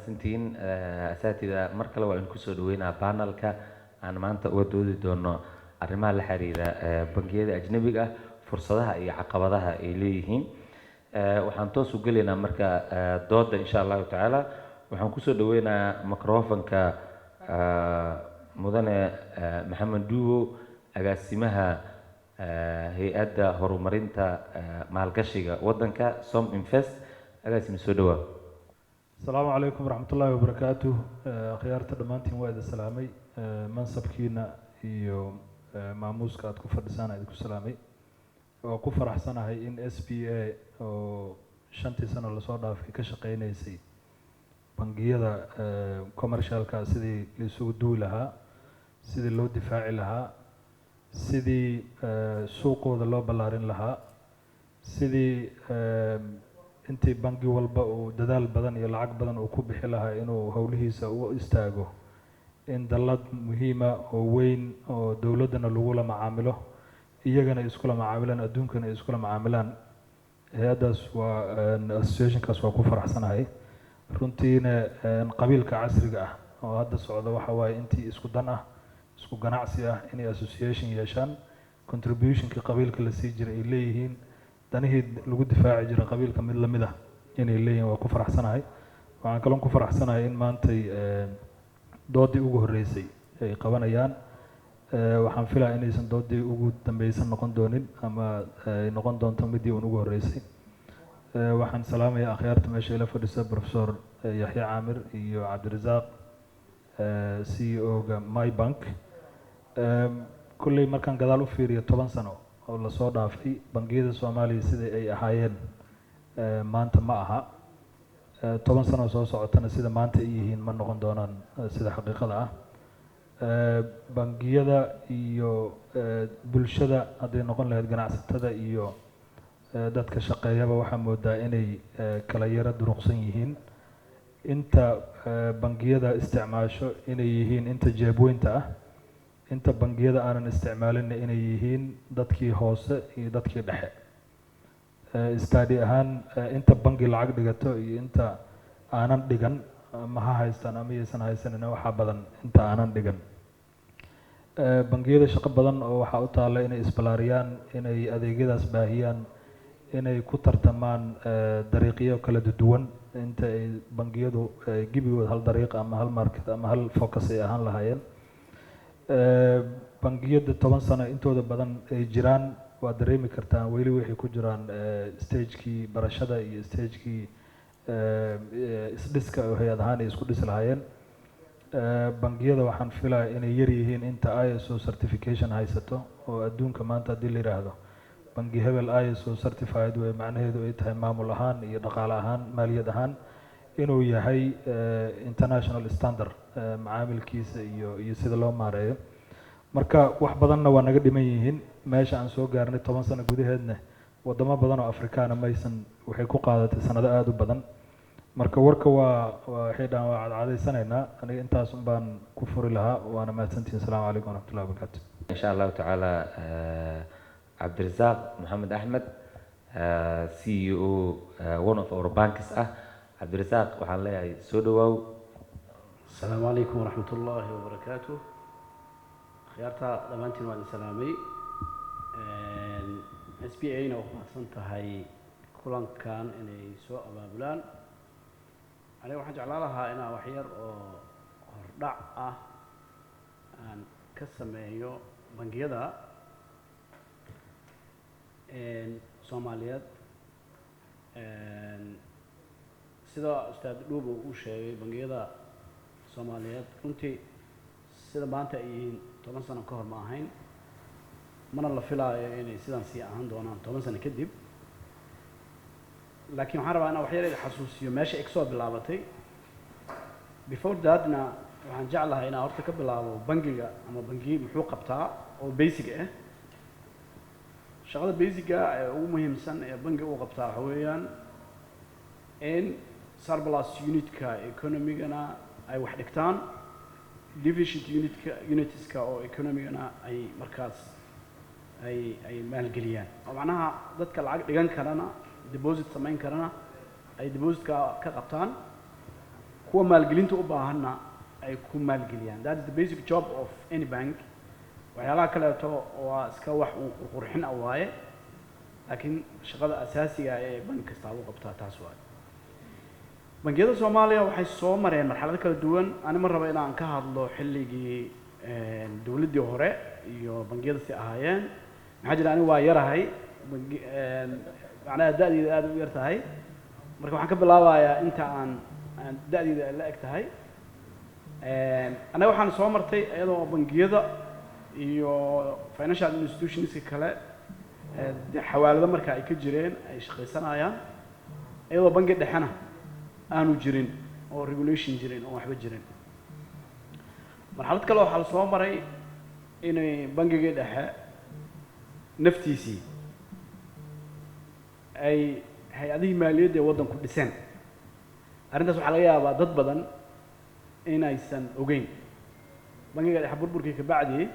Mahadsantihiin asaatida. Mar kale waa idin kusoo dhaweynaa panelka aan maanta uga doodi doono arrimaha la xiriira bangiyada ajnabiga ah, fursadaha iyo caqabadaha ay leeyihiin. Waxaan toos u gelaynaa marka dooda, insha Allahu tacaala. Waxaan kusoo dhaweynayaa microphoneka mudane Maxamed Duubo, agaasimaha hay-adda horumarinta maalgashiga waddanka, Som Invest. Agaasime, soo dhawaa. Asalaamu calaykum waraxmatullaahi wabarakaatuh. Akhyaarta dhammaantiin waa idin salaamay. Mansabkiina iyo maamuuska aad ku fadhisaan idinku salaamay. Waa ku faraxsanahay in SBA oo 5-tii sano lasoo dhaafay ka shaqeyneysay bangiyada commercialka, sidii laisugu duwi lahaa, sidii loo difaaci lahaa, sidii suuqooda loo ballaarin lahaa, sidii intii bangi walba uu dadaal badan iyo lacag badan uu ku bixi lahaa inuu howlihiisa u istaago, in dallad muhiima oo weyn oo dowladdana lagula macaamilo, iyagana iskula macaamilaan, adduunkana iskula macaamilaan. Hay-addaas waa associationkaas waa ku faraxsanahay runtiina. Qabiilka casriga ah oo hadda socda waxa waaye intii isku dan ah, isku ganacsi ah, inay association yeeshaan, contributionkii qabiilka la sii jiray ay leeyihiin, danihii lagu difaaci jiray qabiilka mid lamid ah inay leeyihiin. Waa ku faraxsanahay. Waxaan kaloon ku faraxsanahay in maantay doodii ugu horreysay ay qabanayaan. Waxaan filaya inaysan doodii ugu dambeysan noqon doonin ama ay noqon doonto midii uun ugu horreysay. Waxaan salaamayaa akhyaarta meesha ila fadhisa, Professor Yaxya Caamir iyo Cabdirasaaq, CEO-ga MyBank. Kolley markaan gadaal u fiiriyo 10 sano oo lasoo dhaafay, bangiyada Soomaaliya sidai ay ahaayeen maanta ma aha. 10 sano soo socotana sida maanta ay yihiin ma noqon doonaan, sida xaqiiqada ah. Bangiyada iyo bulshada, hadday noqon lahayd ganacsatada iyo dadka shaqeeyaba, waxaa moodaa inay kala yaro duruqsan yihiin. Inta bangiyada isticmaasho inay yihiin inta jeebweynta ah, inta bangiyada aanan isticmaalinna inay yihiin dadkii hoose iyo dadkii dhexe. Study ahaan, inta bangi lacag dhigato iyo inta aanan dhigan, ama ha haystaan ama yaysan haysanin, waxaa badan inta aanan dhigan. Bangiyada shaqo badan oo waxaa u taalla inay isbalaariyaan, inay adeegyadaas baahiyaan, inay ku tartamaan dariiqyo kala duwan inta ay bangiyadu gebigood hal dariiq ama hal market ama hal focus ay ahaan lahaayeen. Bangiyada 10 sano intooda badan ay jiraan, waa dareemi kartaan, weli waxay ku jiraan stagekii barashada iyo stagekii isdhiska oo hay-ad ahaan ay isku dhisi lahaayeen. Bangiyada waxaan filaya inay yar yihiin inta ISO certification haysato, oo adduunka maanta haddii la yidhaahdo bangi hebel ISO certified wey, macnaheedu ay tahay maamul ahaan iyo dhaqaale ahaan, maaliyad ahaan inuu yahay international standard, macaamilkiisa iyo sida loo maareeyo. Marka wax badanna waa naga dhiman yihiin. Meesha aan soo gaarnay 10 sano gudaheedna wadamo badan oo Afrikaana maysan, waxay ku qaadatay sanado aada u badan. Marka warka waa waxay dhahaan waa cadcadaysanaynaa. Aniga intaas un baan ku furi lahaa, waana mahadsantihin. Asalaamu calaykum waraxmatullahi wabarakaatu. Insha Allahu tacaala, Cabdirasaaq Maxamed Axmed, CEO one of our banks ah. Cabdirasaaq, waxaan leeyahay soo dhawaaw. Asalaamu calaykum waraxmat ullaahi wabarakaatu. Akhyaarta dhammaantiin waan idin salaamay. SBA na waa ku mahadsan tahay kulankan inay soo abaabulaan. Aniga waxaan jeclaan lahaa inaan wax yar oo hordhac ah aan ka sameeyo bangiyada Soomaaliyeed. Sida Ustaad Dhuubo uu sheegay, bangiyada Soomaaliyeed runtii sida maanta ay yihiin 10 sano ka hor ma ahayn, mana la filaayo inay sidan sii ahaan doonaan 10 sano kadib. Laakiin waxaan rabaa inaan wax yar xasuusiyo meesha ay kasoo bilaabatay. Before thatna, waxaan jeclahay inaan horta ka bilaabo bangiga ama bangi muxuu qabtaa oo basic ah. Shaqada basica ee ugu muhiimsan ee bangiga uu qabtaa waxa weeyaan in surplus unitka economygana ay wax dhigtaan, deficit unitka unitiska oo economygana ay markaas ay maalgeliyaan, oo macnaha dadka lacag dhigan karana, deposit samayn karana, ay depositka ka qabtaan, kuwa Kuwa maalgelinta u baahanna ay ku maalgeliyaan. That is the basic job of any bank. Waxyaalaha kaleeto waa iska wax uu qurqurxin ah waaye, laakiin shaqada asaasiga ee bank kasta u qabtaa taas waaye. Bangiyada Soomaaliya waxay soo mareen marxalado kala duwan. Ani ma rabo inaan ka hadlo xilligii dowladdii hore iyo bangiyada si ahaayeen. Maxaa jira, anigu waa yarahay, bangi macnaha da'deyda aad u yar tahay. Marka waxaan ka bilaabayaa inta aan da'deyda la eg tahay. Annaga waxaan soo martay iyadoo bangiyada iyo financial institutionska kale, dee xawaalado marka ay ka jireen, ay shaqaysanayaan, iyadoo bangi dhexena aanu jirin oo regulation jirin oo waxba jirin. Marxalad kale waxaa la soo maray inay bangigii dhexe naftiisii ay hay-adihii maaliyadda ee waddanku dhiseen. Arrintaas waxaa laga yaabaa dad badan inaysan ogeyn. Bangiga dhexe burburkii ka bacdi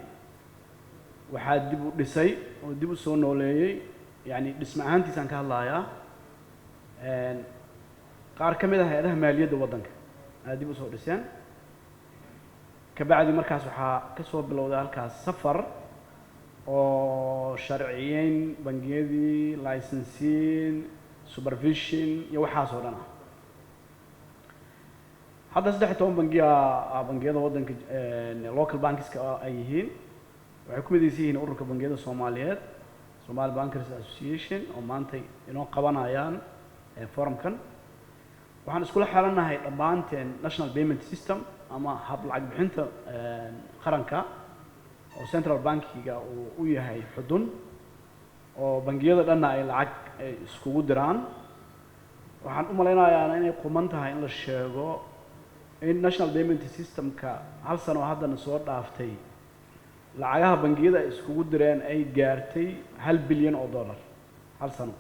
waxaa dib u dhisay oo dib u soo nooleeyey, yacni dhisme ahaantiisaan ka hadlayaa, qaar ka mid ah hay-adaha maaliyadda waddanka ayaa dib usoo dhiseen. Ka bacdi markaas waxaa ka soo bilowday halkaas safar oo sharciyeyn bangiyadii, licensing, supervision iyo waxaas oo dhan ah. Hadda 13 bangiya bangiyada waddanka local bankska ay yihiin. Waxay ku midaysan yihiin Ururka Bangiyada Soomaaliyeed, Somali Bankers Association, oo maantay inoo qabanayaan forumkan. Waxaan iskula xeelanahay dhammaanteen national payment system ama hab lacag bixinta qaranka oo central bankiga uu u yahay xudun, oo bangiyada dhanna ay lacag ay iskugu diraan. Waxaan u malaynayaa inay quman tahay in la sheego in national payment systemka hal sano haddana soo dhaaftay lacagaha bangiyada ay iskugu direen ay gaartay $1 bilyan. Hal sano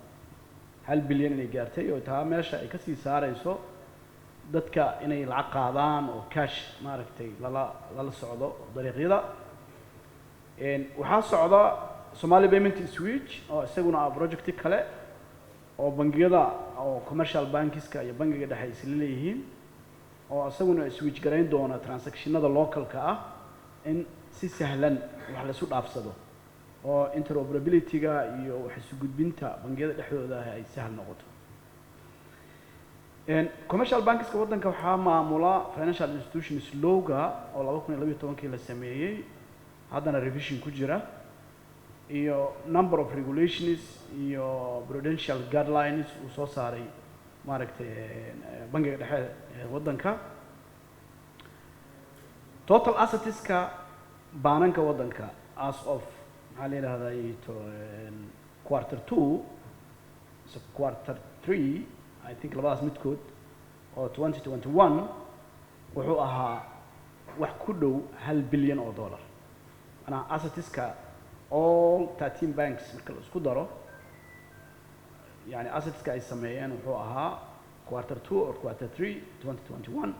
1 bilyan inay gaartay, oo taa meesha ay kasii saarayso dadka inay lacag qaadaan oo cash maaragtay lala socdo dariiqyada. Waxaa socda Somali Payment Switch oo isaguna ah project kale oo bangiyada oo commercial bankiska iyo bangiga dhexe isla leeyihiin, oo isaguna switch garayn doona transactionada localka ah in si sahlan wax la isu dhaafsado, oo interoperability-ga iyo wax isu gudbinta bangiyada dhexdooda ah ay sahal noqoto. Commercial bankiska waddanka waxaa maamula Financial Institutions Lawga oo 2012-kii la sameeyey, haddana revision ku jira, iyo number of regulations iyo prudential guidelines uu soo saaray maaragtay bangiga dhexe ee waddanka. Total assetska baananka waddanka as of, maxaa la yidhahdaa, to quarter two, so quarter three I think, labadaas midkood oo 2021, wuxuu ahaa wax ku dhow $1 bilyan. Manaa assetska all 13 banks marka la isku daro, yani assetska ay sameeyeen wuxuu ahaa quarter two or quarter three 2021,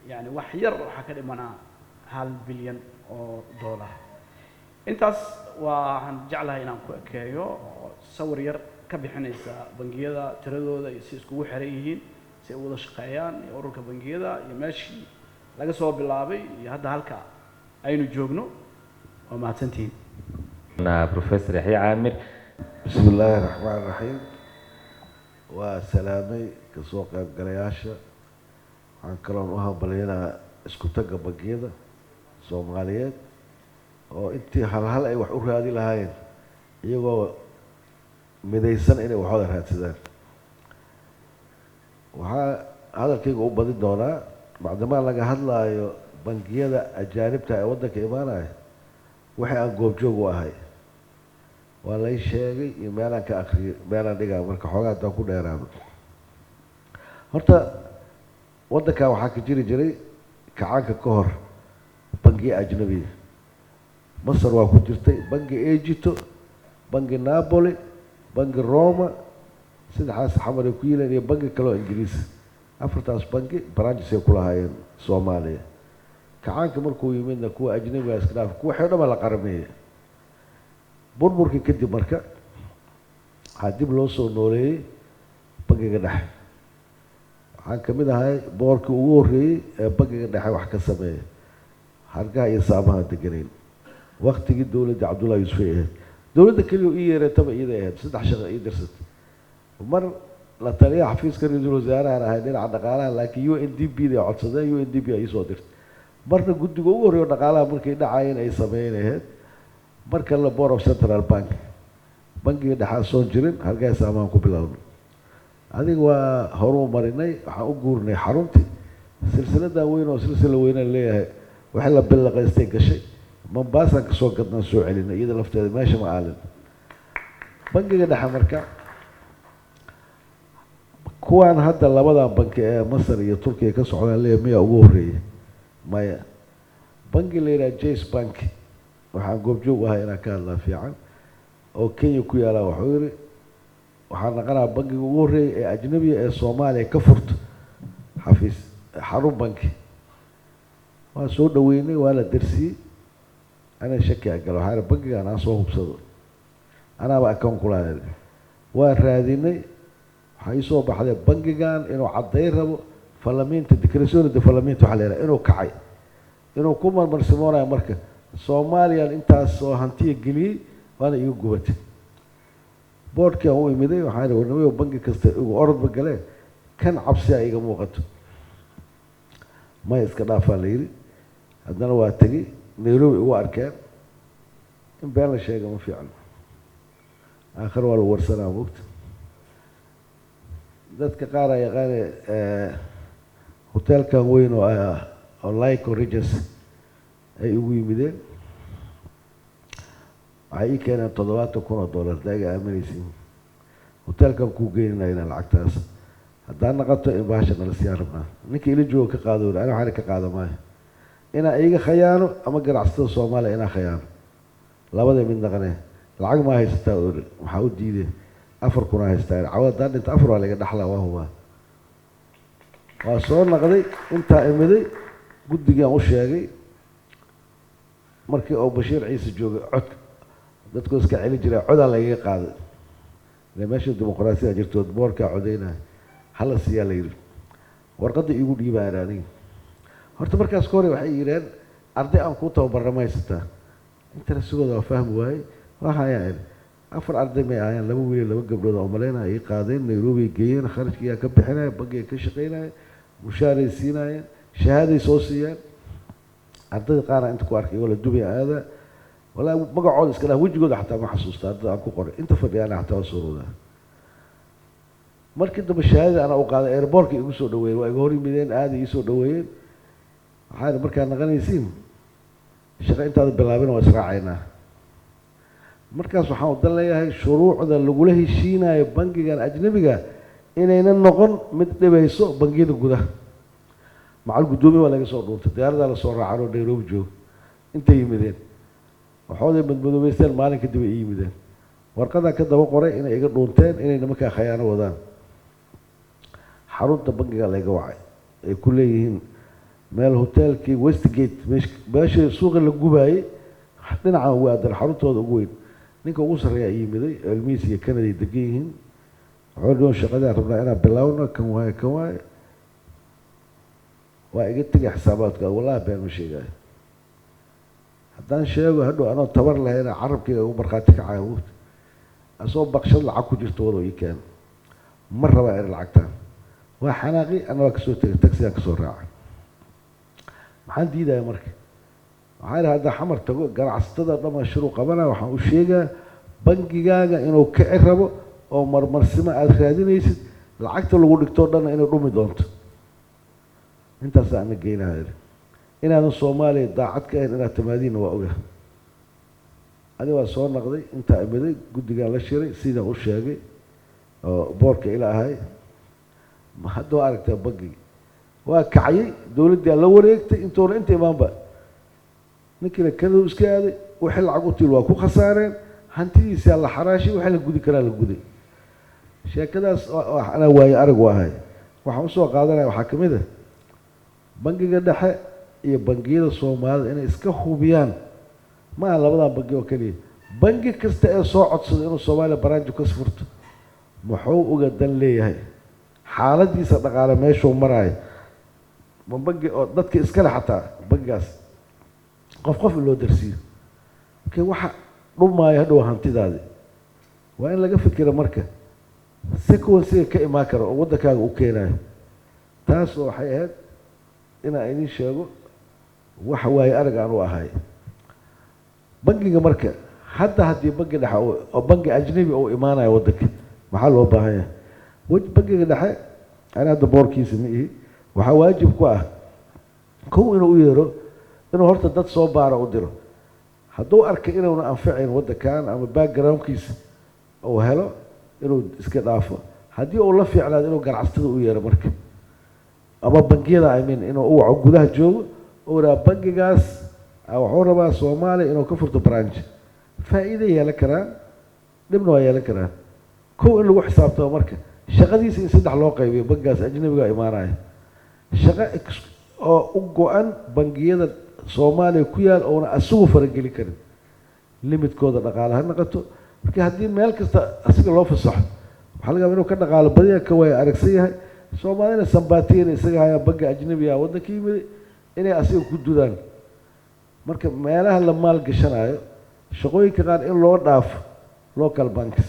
yani wax yar waxaa ka dhimanaa $1 bilyan. Intaas waxaan jeclahay inaan ku ekeeyo oo sawir yar ka bixinaysa bangiyada tiradooda iyo si iskugu xiran yihiin, si ay u wada shaqeeyaan, iyo ururka bangiyada iyo meeshii laga soo bilaabay iyo hadda halka aynu joogno. Waa mahadsantihiin. Professor Yaxya Caamir. بسم الله الرحمن الرحيم. Waa salaamay kasoo qaybgalayaasha. Waxaan kaloon u hambalyanaa isku tagga bangiyada Soomaaliyeed oo intii hal hal ay wax u raadi lahaayeen, iyagoo midaysan inay waxooda raadsadaan. Waxaa hadalkayga u badin doonaa, bacdamaa laga hadlaayo bangiyada ajaanibta ee waddanka imaanaya, wixii aan goobjoog u ahay waa lay sheegay iyo meelaan ka akriyay, meelaan dhigaa. Marka xoogaa haddaan ku dheeraado, horta waddankan waxaa ka jiri jiray kacaanka ka hor bangiya ajnabiya. Masar waa ku jirtay, bangi Egypto, bangi Napoli, bangi Roma, saddexaas Xamar ay ku yiileen, iyo bangi kale oo Ingiriis. Afartaas bangi branches ay ku lahaayeen Soomaaliya. Kacaanka markuu yimidna kuwa ajnabiga iska dhaaf, kuwa waxay o dhan baa la qarameeyey. Burburkii kadib marka waxaa dib loo soo nooleeyey bangiga dhexe. Waxaan ka mid ahay boorkii ugu horreeyey ee bangiga dhexe wax ka sameeya, hargaha iyo saamaha deganayn. Waktigii dowladda Cabdullahi Yuusuf ay ahayd, dowladda keliya ii yeerataba iyaday ahayd. Saddex shaqo ii dirsatay: mar la taliyaha xafiiska ra-iisul wasaarahan ahay dhinaca dhaqaalaha, laakiin UNDP day codsadeen, UNDP ay iisoo dirtay. Marna guddiga ugu horreeyo dhaqaalaha markay dhacayeen ay sameeyeen ahayd. Mar kalena board of central bank, bangiga dhexaa soon jirin, hargaha saamaan ku bilownay. Adiga waa horuu marinay, waxaan u guurnay xaruntii silsiladan weyn oo silsila weyna leeyahay. Waxay la billaqaystay gashay Mombaasaan kasoo gadnaan, soo celinay iyada lafteeda, meesha ma aalin bangiga dhexe. Marka kuwaan hadda labadan banki ee Masar iyo Turkiya ka socdaan leeyahay, miyaa ugu horreeyay? Maya. Bangi la yidhaha Chase Bank, waxaan goobjoog u ahay inaan ka hadlaa fiican, oo Kenya ku yaala, wuxuu yidhi waxaan naqanaa bangiga ugu horreeyay ee ajnabiga ee Soomaaliya ka furto xafiis, xarun banki. Waan soo dhaweynay, waa la darsiyey. Ana shaki a galo, waxaa bangigan aan soo hubsado, anaaba account kulahay. Waan raadinay, waxaa ii soo baxday bangigan inuu cadday rabo falamiinta declarazione de fallimento waxaa la yidhaha, inuu kacay, inuu ku marmarsimoonayo. Marka Soomaaliyan intaas oo hantiya geliyey waana iga gubatay. Boardkii aan u imiday, waxaan ihi warnamayo, bangi kasta igu orodba galee, kan cabsiyaa iga muuqato. Maya, iska dhaafaa la yidhi. Haddana waa tegey Nairobi, igu arkeen. In been la sheega ma fiicno, aakhir waa lagu warsanaa mogta. Dadka qaar a yaqaane hoteelkan weyn oo ah oo Laico Regency ay ugu yimideen, waxay ii keeneen $70,000. Daaga aaminaysiin, hoteelkan kuu geynayna lacagtaas haddaan naqato in bahasha nala siiyaan rabnaa. Ninka ila jooga ka qaado, ana waxaan ka qaada maayo inaa iiga khayaano ama ganacsatada Soomaaliya inaa khayaano, labada mid naqanee. Lacag maa haysataa ori, maxaa u diiday? 4,000 haystaa, cawad haddaan dhinta afar waa laga dhaxlaa, waa hubaa. Waa soo naqday, intaa imiday, guddigaan u sheegay. Markii oo Bashiir Ciise joogay, codka dadku iska celin jiray, codaa lagaga qaaday ile meesha dimuqraasiya jirto, boorkaa codaynaya, hala siiyaa la yidhi. Warqadda iigu dhiibaan aniga horta markaas ka hore waxay yidheen arday aan kuu tababarna ma haysataa? Interestigooda waa fahmi waayey. Waa hayaan iri, afar arday may ahayaan, laba wiil, laba gabdhood oo malaynaya. Ii qaadeen, Nairobi geeyeen, kharashkiyaa ka bixinaya, bangiga ka shaqaynaya, mushaaray siinaayeen, shahaaday soo siiyeen. Ardayda qaarna inta ku arkay wala Dubay aada, walaa magacooda iska dhaaf, wejigooda xataa ma xasuusta. Ardada aan ku qoray inta fadhiyaana xataa waa suuroodaa. Markii dambe shahaadada anaa u qaaday, airportka igu soo dhaweeyeen, waa iga hor yimideen, aada ii soo dhaweeyeen. Waxaa idhi markaad naqanaysiin shaqo intaada bilaabin waa israacaynaa. Markaas waxaan udan leeyahay shuruucda lagula heshiinayo bangigan ajnabiga inayna noqon mid dhibayso bangiyada gudaha. Macal guddoomiye waa laga soo dhuuntay, diyaaradaa lasoo raacan oo Nairobi joogo. Intay yimideen waxooday madmadoobeysteen, maalin kadib ay ii yimideen, warqadaa ka daba qoray inay iga dhuunteen, inay nimankaa khayaano wadaan. Xarunta bangiga layga wacay ay ku leeyihiin meel hoteelkii Westgate, meesha suuqa la gubaayey dhinacan ugu aadan, xaruntooda ugu weyn. Ninka ugu sarreeya ay yimiday, ilmihiis iyo Canada ay degan yihiin. Wuxuu dhion shaqadaan rabnaa inaan bilaawno, kan waaye, kan waaye. Waa iga tegay xisaabaadka. Wallahi been ma sheegaayo, haddaan sheego hadhow anoo tabar lahayna carabkayga ugu markhaati kacaya wugta. Asoo baqshad lacag ku jirto wado ii keeno, ma rabaa ina lacagtaan. Waa xanaaqi, ana waa kasoo tegay, taxigaan kasoo raacay. Maxaan diidaya marka? Waxaan idhi haddaan Xamar tago ganacsatada dhamaan shiruu qabanaya, waxaan u sheegaa bangigaaga inuu kici rabo oo marmarsimo aada raadinaysid, lacagta lagu dhigtoo dhanna inay dhumi doonto. Intaasaa ana geynaha idhi inaadan Soomaaliya daacad ka ahayn inaad timaadiinna waa oga. Adi waa soo naqday, intaa imiday, guddigaan la shiray, sidaan u sheegay oo boorka ila ahay. Ma hadda waa aragtaa bangigi waa kacayay, dowladdii la wareegtay intoona inta imaanba. Ninkiina Kanadu iska aaday, wixii lacag u tiil waa ku khasaareen, hantidiisaa la xaraashay, wixii la gudi karaa la guday. Sheekadaas anaa waaye arag u ahay. Waxaan usoo qaadanaya waxaa ka mid ah bangiga dhexe iyo bangiyada Soomaalida inay iska hubiyaan. Ma aha labadan bangi oo keliya, bangi kasta ee soo codsada inuu Soomaaliya branch ka furto muxuu uga dan leeyahay? Xaaladiisa dhaqaale meeshuu maraayo, ma bangi oo dadka iskale, xataa bangigaas qof qof in loo darsiiyo. Marka waxa dhumaayo hadhow hantidaadi waa in laga fikira. Marka sequencega ka imaan karo oo waddankaaga u keenayo, taas oo waxay ahayd inaan idiin sheego waxa waaye arag aan u ahay bangiga. Marka hadda haddii bangi dhexe oo bangi ajnabi uu imaanayo waddanka, maxaa loo baahan yahay? Bangiga dhexe, ani hadda boorkiisa ma ihi, waxaa waajib ku ah kow inuu u yeero, inuu horta dad soo baara u diro. Hadduu arkay inuuna anfacayn waddankan ama backgroundkiisa uu helo, inuu iska dhaafo. Haddii uu la fiicnaado, inuu ganacsatada u yeero marka ama bangiyada, I mean, inuu u waco gudaha joogo oo yidhaha bangigaas wuxuu rabaa Soomaaliya inuu ka furto branch. Faa'iido yeelan karaan, dhibna waa yeelan karaan. Kow in lagu xisaabtamo marka shaqadiisa in saddex loo qaybiyo. Bangigaas ajnabiga imaanaya, shaqo oo u go-an bangiyada Soomaaliya ku yaal oona asigu faragelin karin, limitkooda dhaqaale ha noqoto. Marka haddii meel kasta asiga loo fasaxo, waxaa laga yaaba inuu ka dhaqaalo badan yahay, ka waaya aragsan yahay, Soomaalina sambaatiyana isaga hayaan. Bangi ajnabi ah waddanka yimid inay asiga ku dudaan. Marka meelaha la maalgashanayo, shaqooyinka qaar in loo dhaafo local banks,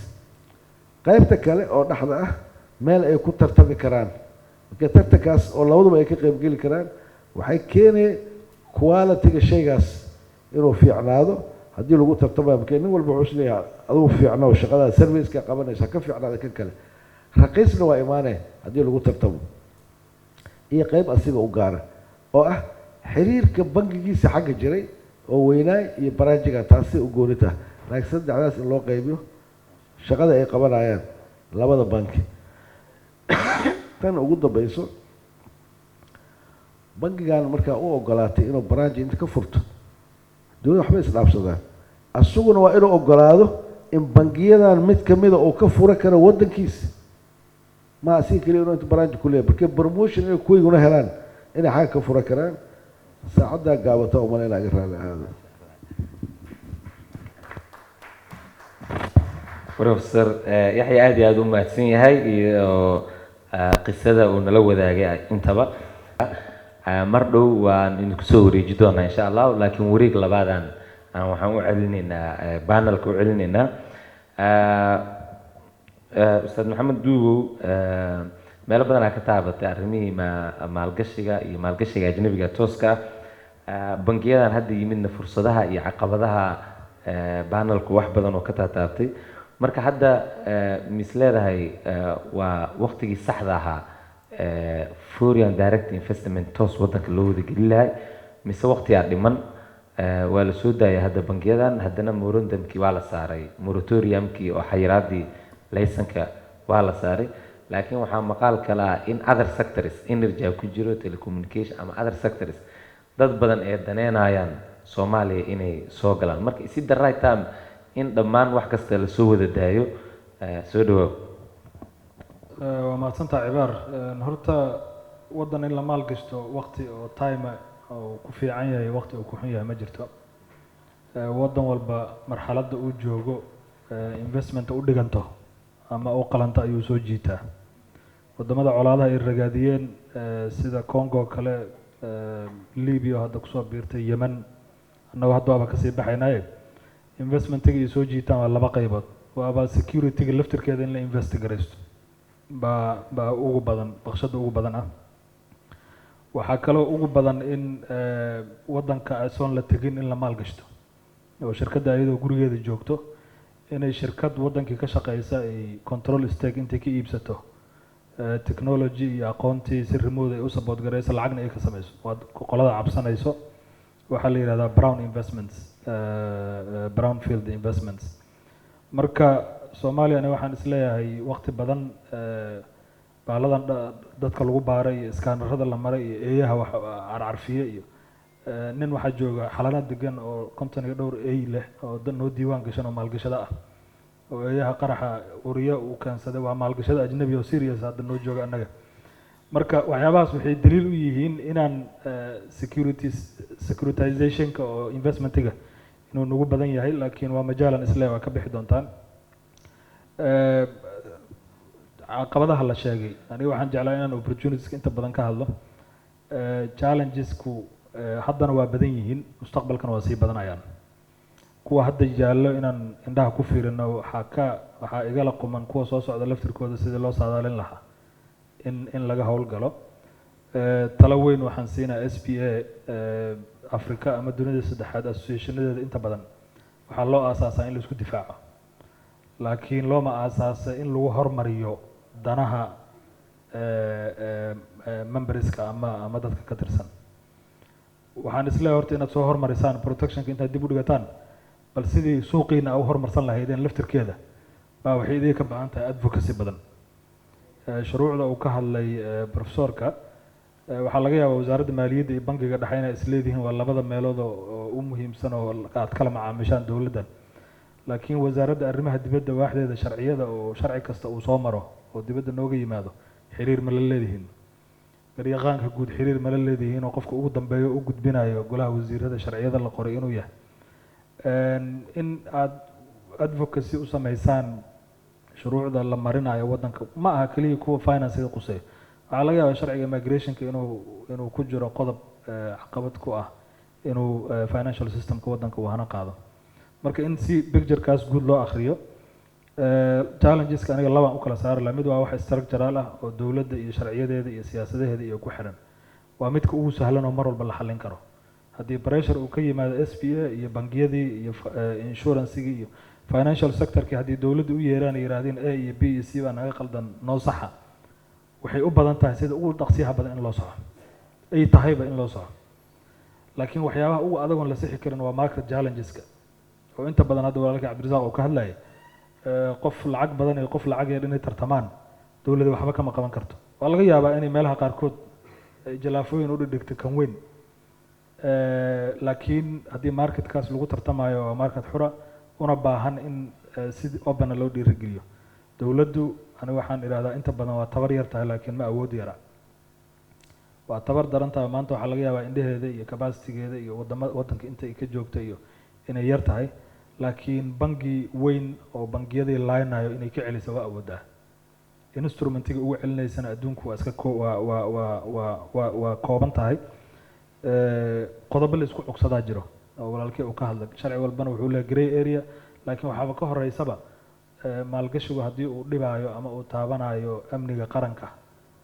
qaybta kale oo dhexda ah meel ay ku tartami karaan. Marka tartankaas oo labaduba ay ka qaybgeli karaan waxay keenaya quality-ga shaygaas inuu fiicnaado haddii lagu tartamayo. Marka nin walba wuxuu isleeyahay adigu fiicno, shaqada serviceka qabanaysa ka fiicnaada kan kale, raqiisna waa imaanaya haddii lagu tartamo. Iyo qayb asiga u gaara oo ah xiriirka bangigiisa xagga jiray oo weynaay iyo branchiga, taasi u gooni tahay. Laakiin saddexdaas in loo qaybiyo shaqada ay qabanayaan labada banki. Tan ugu dambeyso, bangigan markaa u ogolaatay inuu branch inta ka furto, dowladda waxba isdhaafsadaan, asuguna waa inuu ogolaado in bangiyadan mid kamida uu ka fura karo waddankiisa. Ma asiga keliya inuu inta branch ku leeyahay, marka promotion inay kuwayguna helaan inay xagga ka fura karaan. Saacaddaa gaabata umaleyna, iga raali ahaado. Professor Yaxya aad iyo aada u mahadsan yahay iyo qisada uu nala wadaagay intaba. Mar dhow waan idinku soo wareeji doonaa insha Allah, laakiin wareeg labaadaan aan waxaan u celinaynaa panelka u celinaynaa. Ustaad Maxamed Duugow, meelo badan aa ka taabatay arrimihii maalgashiga iyo maalgashiga ajnabiga tooska ah. Bangiyadan hadda yimidna fursadaha iyo caqabadaha panelku wax badan oo ka taataabtay. Marka hadda mis leedahay waa waqtigii saxda ahaa foreign direct investment toos waddanka loo wada gelin lahay, mise waqtigaa dhiman? Waa la soo daayay hadda bangiyadan, haddana memorandumkii waa la saaray, moratoriumkii oo xayiraadii laysanka waa la saaray, laakiin waxaa maqaal kale ah in other sectors, energy ku jiro, telecommunication ama other sectors, dad badan ee daneynayaan Soomaaliya inay soo galaan. Marka is it the right time in dhammaan wax kasta lasoo wada daayo? Soo dhawaaw. Waa mahadsantaha Cibaar. Horta waddan in la maalgashto waqti oo time oo ku fiican yahay, waqti uu ku xun yahay ma jirto. Waddan walba marxaladda uu joogo investment u dhiganto ama u qalanta ayuu soo jiitaa. Waddamada colaadaha ay ragaadiyeen sida Congo kale, Libya oo hadda kusoo biirtay, Yemen, annagoo hadda waaba kasii baxaynaye, investmentiga ay soo jiitaan waa laba qaybood. Waaba security-ga laftirkeeda in la invest garaysto baa ugu badan, baqshada ugu badan ah. Waxaa kaloo ugu badan in waddanka asoon la tegin in la maalgashto oo shirkadda iyadoo gurigeeda joogto inay shirkad waddankii ka shaqeysa ay control stake intay ka iibsato, technology iyo aqoontii si remote ay u support garayso, lacagna ay ka sameyso. Waa qolada cabsanayso, waxaa la yidhahdaa brown investments, brownfield investments. Marka Soomaaliyana waxaan isleeyahay waqti badan baaladan dadka lagu baaray iyo scannerada la maray iyo eeyaha wax carcarfiye iyo nin waxaa jooga xalana degan oo 50 iyo dhowr ey leh oo noo diiwaan gashan oo maalgashada ah oo eeyaha qaraxa uriyo uu keensaday. Waa maalgashada ajnabi oo serious hadda noo jooga annaga. Marka waxyaabahaas waxay daliil u yihiin inaan securities securitizationka oo investmentiga inuu nagu badan yahay, laakiin waa majaalan isle waa ka bixi doontaan. Caqabadaha la sheegay, aniga waxaan jeclaa inaan opportunities inta badan ka hadlo. Challengesku haddana waa badan yihiin, mustaqbalkana waa sii badanayaan. Kuwa hadda yaallo inaan indhaha ku fiirino, waxaa igala quman kuwa soo socda laftirkooda sidii loo saadaalin lahaa in laga howlgalo. Talo weyn waxaan siinaa SBA. Africa ama dunida saddexaad associationadeeda inta badan waxaa loo aasaasaa in la isku difaaco, laakiin looma aasaasa in lagu hormariyo danaha memberska ama dadka ka tirsan. Waxaan isleeyahay horta inaad soo hormarisaan protectionka, intaad dib u dhigataan, bal sidii suuqiina u horumarsan lahaydeen laftirkeeda baa waxay idinka ka baahan tahay advocacy badan. Shuruucda uu ka hadlay professorka, waxaa laga yaabaa wasaaradda maaliyadda iyo bangiga dhexe inay isleedihiin waa labada meelood oo u muhiimsan oo aad kala macaamishaan dowladdan, laakiin wasaaradda arrimaha dibadda waaxdeeda sharciyada oo sharci kasta uu soo maro oo dibadda nooga yimaado xiriir ma la leedihiin? Garyaqaanka guud xiriir ma la leedihiin oo qofka ugu dambeeyo u gudbinayo golaha wasiirada sharciyada la qoray inuu yahay? In aad advocacy u sameysaan shuruucda la marinayo waddanka, ma aha keliya kuwa financega quseeyo. Waxaa laga yaabaa sharciga immigrationka inuu ku jiro qodob caqabad ku ah inuu financial systemka waddanka uu hana qaado. Marka in si picturekaas guud loo akhriyo. Challengeska aniga labaan u kala saari lahaa. Mid waa wax structural ah oo dowladda iyo sharciyadeeda iyo siyaasadaheeda iyo ku xiran, waa midka ugu sahlan oo mar walba la xallin karo. Haddii pressure uu ka yimaado SBA iyo bangiyadii iyo insurancegii iyo financial sectorkii, haddii dowladda u yeeraan ay yidhaahdeen A iyo B iyo C baa naga qaldan, noo saxa, waxay u badan tahay sida ugu dhaqsiyaha badan in loo soxo, ay tahayba in loo soxo. Laakiin waxyaabaha ugu adagoon la sixi karin waa market challengeska oo inta badan hadda walaalkii Cabdirasaaq uu ka hadlayay. Qof lacag badan iyo qof lacag yar inay tartamaan, dowladda waxba kama qaban karto. Waa laga yaabaa inay meelaha qaarkood ay jalaafooyin u dhigdhigto kan weyn. Laakiin haddii marketkaas lagu tartamayo waa market xura una baahan in si opena loo dhiirigeliyo. Dowladdu aniga waxaan idhahdaa inta badan waa tabar yar tahay, laakiin ma awood yara, waa tabar daran tahay. Maanta waxaa laga yaabaa indhaheeda iyo capacitygeeda iyo wadama waddanka inta ay ka joogta iyo inay yar tahay, laakiin bangi weyn oo bangiyadii laaynayo inay ka celiso waa awoodaa. Instrumentiga ugu celinaysana adduunku waa iska waa kooban tahay. Qodobo la isku cugsadaa jiro oo walaalkii uu ka hadlay. Sharci walbana wuxuu leeyahay grey area, laakiin waxaaba ka horeysaba maalgashigu haddii uu dhibaayo ama uu taabanayo amniga qaranka,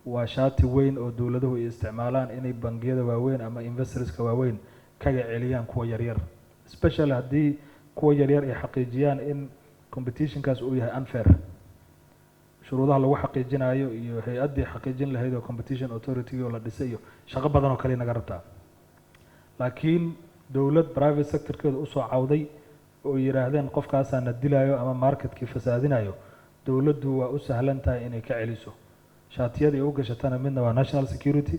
waa shaati weyn oo dowladuhu ay isticmaalaan inay bangiyada waaweyn ama investorska waaweyn kaga celiyaan kuwa yaryar, especially haddii kuwa yaryar ay xaqiijiyaan in competitionkaas uu yahay unfair. Shuruudaha lagu xaqiijinayo iyo hay-addii xaqiijin lahayd oo competition authority oo la dhisay iyo shaqo badan oo kale naga rabtaa. Laakiin dowlad private sectorkeeda usoo cawday oo yidhaahdeen qofkaasaa na dilayo ama marketkii fasaadinayo, dowladdu waa u sahlan tahay inay ka celiso. Shaatiyada ay u gashatana midna waa national security,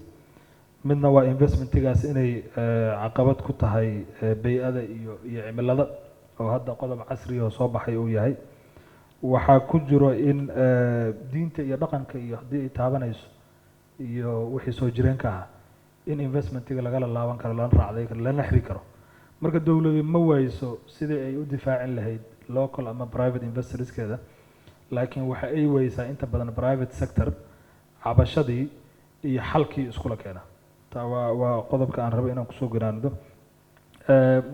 midna waa investmentigaas inay caqabad ku tahay bay-ada iyo cimilada oo hadda qodob casri oo soo baxay uu yahay. Waxaa ku jiro in diinta iyo dhaqanka iyo haddii ay taabanayso iyo wixii soo jireenka ahaa in investmentiga lagala laaban karo, lana raacday karo, lana xiri karo. Marka dowladu ma wayso sidii ay u difaacin lahayd local ama private investorskeeda, laakiin waxa ay weysaa inta badan private sector cabashadii iyo xalkii iskula keena. Taa waa qodobka aan rabo inaan kusoo ganaanido.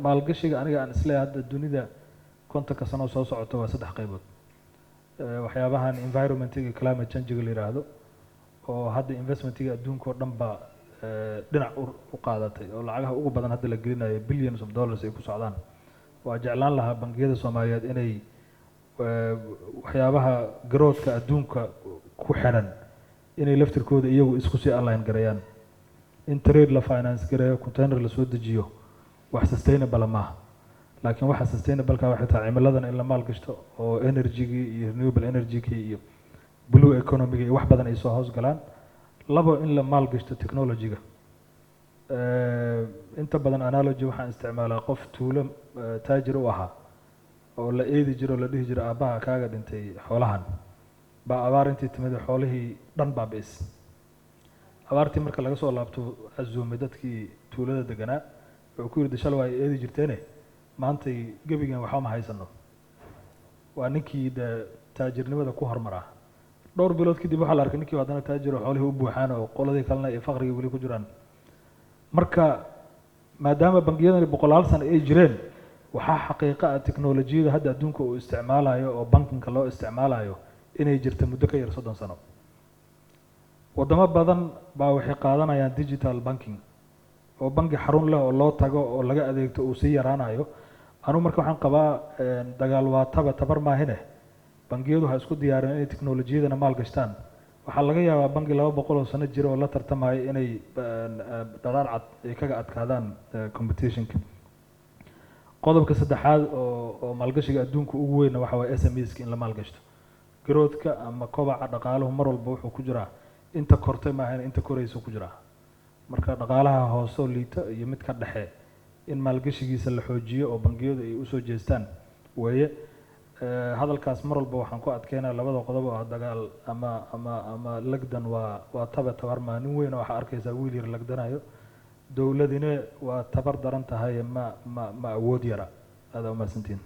Maalgashiga aniga aan isleeyahay hadda dunida 50-ka sano soo socota waa saddex qaybood. Waxyaabahan environmentiga, climate changega la yidhaahdo oo hadda investmentiga adduunka oo dhan ba dhinac u qaadatay oo lacagaha ugu badan hadda la gelinayo, billions of dollars ay ku socdaan. Waa jeclaan lahaa bangiyada Soomaaliyeed inay waxyaabaha growthka adduunka ku xiran inay laftirkooda iyagu isku sii align gareeyaan. In trade la finance gareeyo, container la soo dejiyo, wax sustainable maaha, laakiin waxa sustainable-ka waxay tahay cimiladan in la maalgashto oo energy-gii iyo renewable energy-gii iyo blue economy-ga iyo wax badan ay soo hoos galaan. Labo, in la maalgashto technology-ga. Inta badan analogy waxaan isticmaalaa qof tuulo taajir u ahaa oo la eedi jiro oo la dhihi jiro aabbaha kaaga dhintay xoolahan baa abaar intii timid xoolihii dhan baabi'is. Abaartii marka laga soo laabto, casuumay dadkii tuulada deganaa. Wuxuu ku yidhi, "Shalay waa ay eedi jirteene, maantay gebigan waxba ma haysano." Waa ninkii dee taajirnimada ku hormaraa. Dhowr bilood kadib waxaa la arkay ninkii haddana taajir oo xoolihii u buuxaan oo qoladii kalena ay faqrigii weli ku jiraan. Marka maadaama bangiyadani boqolaal sano ay jireen, waxaa xaqiiqo ah teknolojiyada hadda adduunka uu isticmaalayo oo bankinka loo isticmaalayo inay jirta muddo ka yar 30 sano. Wadamo badan baa waxay qaadanayaan digital banking oo bangi xarun leh oo loo tago oo laga adeegto uu sii yaraanayo. Anugu marka waxaan qabaa dagaal waa taba tabar maahine, bangiyadu ha isku diyaareen inay teknolojiyadana maal gashtaan. Waxaa laga yaabaa bangi 200 oo sano jira oo la tartamayo inay dharaar cad ay kaga adkaadaan competitionka. Qodobka saddexaad oo maalgashiga adduunka ugu weynna waxa waye SMEs in la maalgashto. Growthka ama kobaca dhaqaaluhu mar walba wuxuu ku jiraa inta kortay maahan, inta koraysa ku jiraa. Marka dhaqaalaha hoose oo liita iyo midka dhexe in maalgashigiisa la xoojiyo oo bangiyadu ay usoo jeestaan weeye. Hadalkaas mar walba waxaan ku adkeynaya labada qodob oo ah dagaal ama lagdan waa taba tabar maa. Nin weyn oo waxaa arkaysaa wiil yar lagdanayo. Dowladine waa tabar daran tahay, ma awood yara. Aada umahadsantihin.